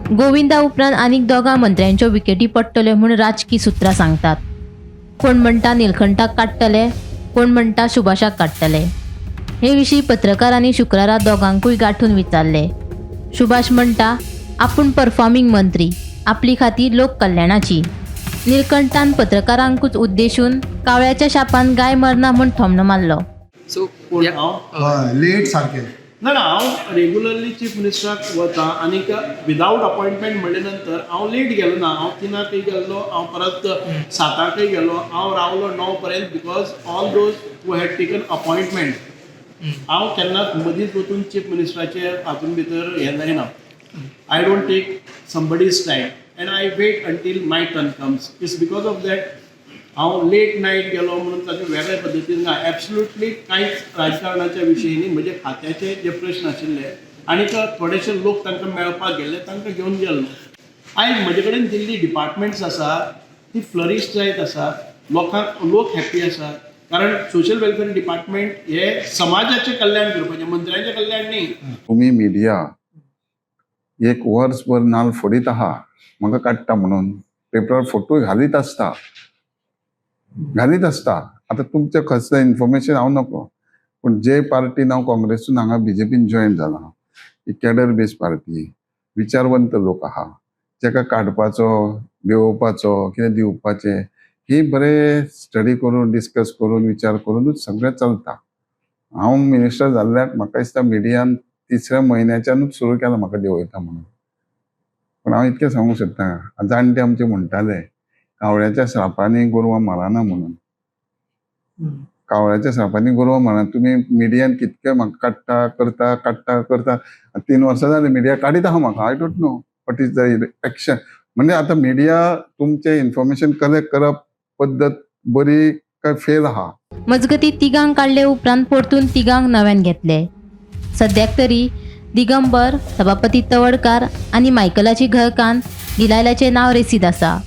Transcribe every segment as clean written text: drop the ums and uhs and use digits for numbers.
गोविंदा उपरांत आनीक दोगां मंत्र्यांच्यो विकेटी पडटल्यो म्हूण राजकी सुत्रां सांगतात. कोण म्हणटा निलकंठाक काडटले, कोण म्हणटा सुभाषाक काडटले. हे विशीं पत्रकारांनी शुक्रारा दोगांकूय गांठून विचारले. सुभाष म्हणटा आपूण परफॉर्मिंग मंत्री, आपली खाती लोक कल्याणाची. निलकंठान पत्रकारांकूच उद्देशून कावळ्याच्या शापान गाय मरना म्हूण थोमणो मारलो. सो कोण हांव? हय, लेट सारकें. ना ना, हांव रेगुलरली चीफ मिनिस्टराक वता आनीक विदावट अपॉयंटमेंट म्हणले नंतर हांव लेट गेलो ना. हांव 3क गेल्लो, हांव परत 7कय गेलो, हांव रावलो 9 पर्यंत because all those who had taken appointment. हांव केन्नाच मदींच वचून चीफ मिनिस्टराचे हातून भितर हें जायना. I don't take somebody's time and I wait until my turn comes. It's because of that हांव लेट नायट गेलो म्हणून ताचे वेगळे पद्दतीन ना. एब्सोल्युटली कांयच राजकारणाच्या विशयी न्ही. म्हजे खात्याचे जे प्रश्न आशिल्ले आनी थोडेशे लोक तांकां मेळपाक गेल्ले, तांकां घेवन गेल्लो. आयज म्हजे कडेन दिल्ली डिपार्टमेंट्स आसा ती फ्लरीश जायत आसा. लोकांक लोक हॅप्पी आसात, कारण सोशल वेलफेअर डिपार्टमेंट हे समाजाचें कल्याण करपाचें, मंत्र्यांचें कल्याण न्ही. तुमी मिडिया एक वर्सभर नाल फोडीत आहा म्हाका काडटा म्हणून, पेपरार फोटो घालीत आसता, घालीत आसता. आतां तुमचें कसलें इन्फॉर्मेशन हांव नको, पूण जे पार्टीन हांव काँग्रेसून हांगा बीजेपीन जॉयन जाला, ही कॅडर बेज पार्टी, विचारवंत लोक आहा. जेका काडपाचो, देंवोवपाचो, कितें दिवपाचें, ही बरें स्टडी करून, डिस्कस करून, विचार करुनूच सगळें चलता. हांव मिनिस्टर जाल्ल्याक म्हाका दिसता मिडियान तिसऱ्या म्हयन्याच्यानूच सुरू केलां म्हाका देंवयता म्हणून. पूण हांव इतकें सांगूंक सोदता, जाणटे आमचे म्हणटाले कावळ्याच्या श्रापांनी गोरवां मरना म्हणून. कावळ्याच्या श्रापांनी गोरवां मरना. तुमी मिडियान कितके म्हाका काडटा, करता, काडटा, करता. 3 वर्सां जालीं मिडिया काडीत आहा म्हाका. I don't know what is the action. म्हणजे आतां मिडिया तुमचें इन्फॉर्मेशन कलेक्ट करप पद्दत बरी काय फेल आहा. मजगतीं, तिगांक काडले उपरांत परतून तिगांक नव्यान घेतले. सद्याक तरी दिगंबर, सभापती तवडकार आनी मायकलाची घरकान्न डिलायलाचें नांव रेसीद आसा.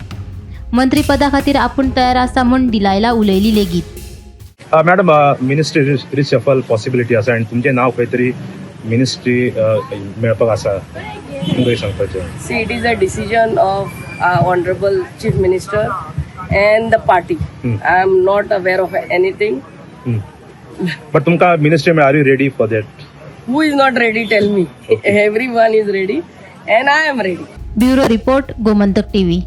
मंत्रीपदा खातीर आपूण तयार आसा म्हूण डिलायला उलयली लेगीत. मॅडम, मिनिस्ट्री रिशफल पॉसिबिलिटी आसा आनी तुमचें नांव खंय तरी मिनिस्ट्री मेळपाक आसा, तुमकां सांगपाचें. See, it is a decision of our Honorable Chief Minister and the party. I am not aware of anything. But तुमकां मिनिस्ट्री मेळ, are you ready for that? Who is not ready? Tell me. Everyone is ready, and I am ready. Bureau report, Gomantak TV.